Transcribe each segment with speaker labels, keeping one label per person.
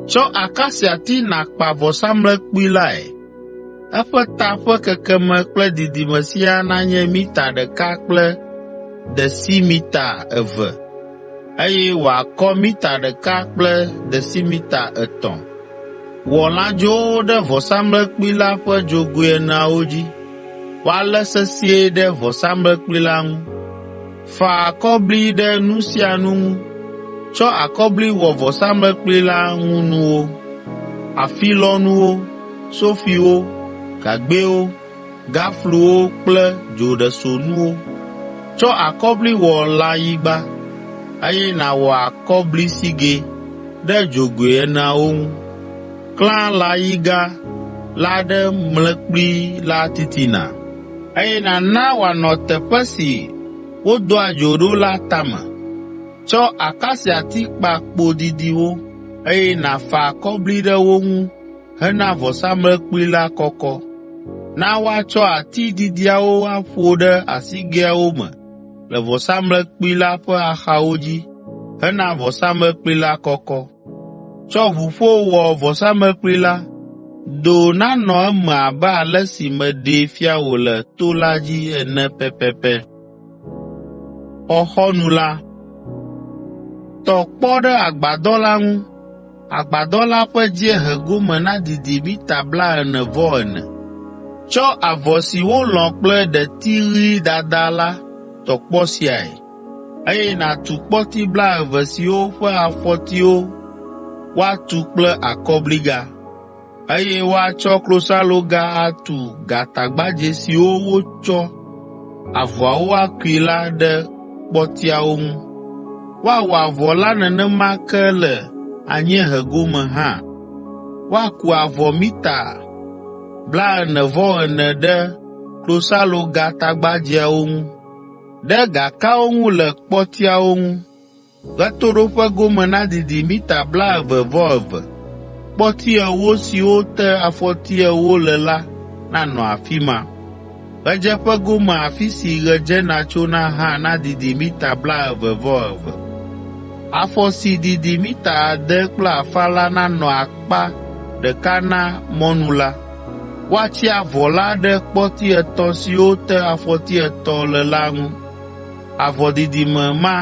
Speaker 1: Tsɔ akasiati nàkpa vɔsamlekpui lae. Eƒe ta ƒe kekeme kple didime siaa nanye mita ɖeka kple desimita eve, eye wòakɔ mita ɖeka kple desimita etɔ̃. Wɔ lãdzowo ɖe vɔsamlekpui la ƒe dzogoe eneawo dzi, woalé sesĩe ɖe vɔsamlekpui la ŋu. Fa akɔbli ɖe nu sia nu ŋu. Tsɔ akɔbli wɔ vɔsamlekpui la ŋunuwo, afilɔnuwo, sofiwo, gagbɛwo, gafluwo kple dzoɖesonuwo. Tsɔ akɔbli wɔ lãyiga, eye nàwɔ akɔblisigɛ ɖe dzogoe eneawo ŋu. Klã lãyiga la ɖe mlekpui la titina, eye nàna wòanɔ teƒe si wodoa dzo ɖo la tame. Tsɔ akasiati kpa kpo didiwo, eye nàfa akɔbli ɖe wo ŋu hena vɔsamlekpui la kɔkɔ. Na woatsɔ ati didiawo aƒo ɖe asigɛawo me le vɔsamlekpui la ƒe axawo dzi hena vɔsamlekpui la kɔkɔ. Tsɔ ʋuƒo wɔ vɔsamlekpui la, do nanɔ eme abe ale si meɖee fia wò le to la dzi ene pɛpɛpɛ. Tɔ kpɔ ɖe agbadɔ la ŋu. Agbadɔ la ƒe dziehe gome nadidi mita blaene-vɔ-ene. Tsɔ avɔ si wolɔ̃ kple ɖeti ɣi dada la tɔ kpɔ siae, eye nàtu kpɔti blaeve siwo ƒe afɔtiwo woatu kple akɔbliga, eye woatsɔ klosaloga atu gatagbadzɛ siwo wotsɔ avɔawo akui la ɖe kpɔtiawo ŋu. Woawɔ avɔ la nenema ke le anyiehe gome hã. Woaku avɔ mita blaene-vɔ-ene ɖe klosalogatagbadzɛawo ŋu, ɖe gakawo ŋu le kpɔtiawo ŋu. Ɣetoɖoƒe gome nadidi mita blaeve-vɔ-eve. Kpɔti ewo siwo te afɔti ewo le la nanɔ afi ma. Ɣedzeƒe gome afi si ɣe dzena tsona hã nadidi mita blaeve-vɔ-eve. Afɔ si didi mita ade kple afã la nanɔ akpa ɖeka na mɔnu la. Woatsi avɔ la ɖe kpɔti etɔ̃ siwo te afɔti etɔ̃ le la ŋu. Avɔ didime ma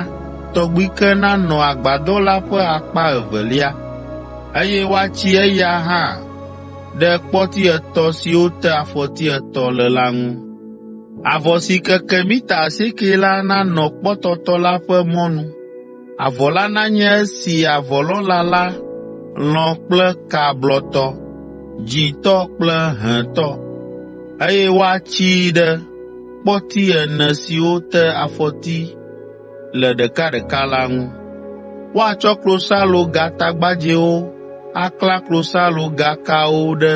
Speaker 1: tɔgbi ke nanɔ agbadɔ la ƒe akpa evelia, eye woatsi eya hã ɖe kpɔti etɔ̃ siwo te afɔti etɔ̃ le la ŋu. Avɔ si keke mita asiekɛ la nanɔ kpɔtɔtɔ la ƒe mɔnu. Avɔ la nanye esi avɔlɔ̃la la lɔ̃ kple ka blɔtɔ, dzĩtɔ kple hẽtɔ, eye woatsii ɖe kpɔti ene siwo te afɔti le ɖekaɖeka la ŋu. Woatsɔ klosalogatagbadzɛwo aklã klosalogakawo ɖe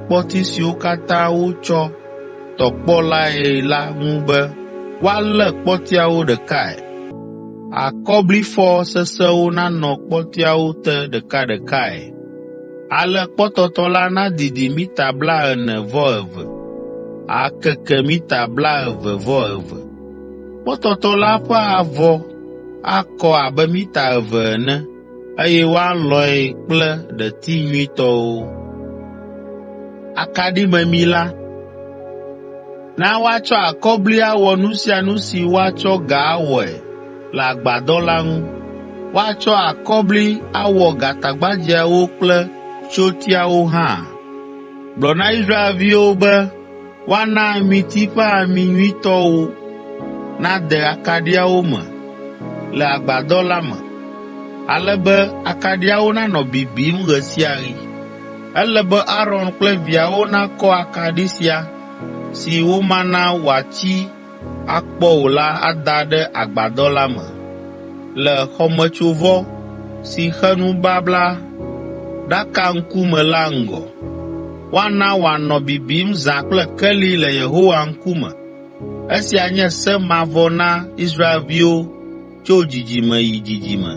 Speaker 1: kpɔti siwo katã wotsɔ tɔ kpɔ lae la ŋu be woalé kpɔtiawo ɖekae. Akɔblifɔ sesẽwo nanɔ kpɔtiawo te ɖekaɖekae. Ale kpɔtɔtɔ la nadidi mita blaene-vɔ-eve, akeke mita blaeve-vɔ-eve. Kpɔtɔtɔ la ƒe avɔ akɔ abe mita eve ene, eye woalɔ̃e kple ɖeti nyuitɔwo. Na woatsɔ akɔbli awɔ nu sia nu si woatsɔ ga awɔe le agbadɔ la ŋu. Woatsɔ akɔbli awɔ gatagbadzɛawo kple tsyotiawo hã. Gblɔ na Israelviwo be woana amiti ƒe ami nyuitɔ wò nade akaɖiawo me le agbadɔ la me, ale be akaɖiawo nanɔ bibim ɣe sia ɣi. Ele be Aron kple viawo nakɔ akaɖi sia, si womana wòatsi akpɔ o la ada ɖe agbadɔ la me, le xɔmetsovɔ si xe nubablaɖaka ŋkume la ŋgɔ. Woana wòanɔ bibim zã kple keli le Yehowa ŋkume. Esia nye se mavɔ na Israelviwo tso dzidzime yi dzidzime.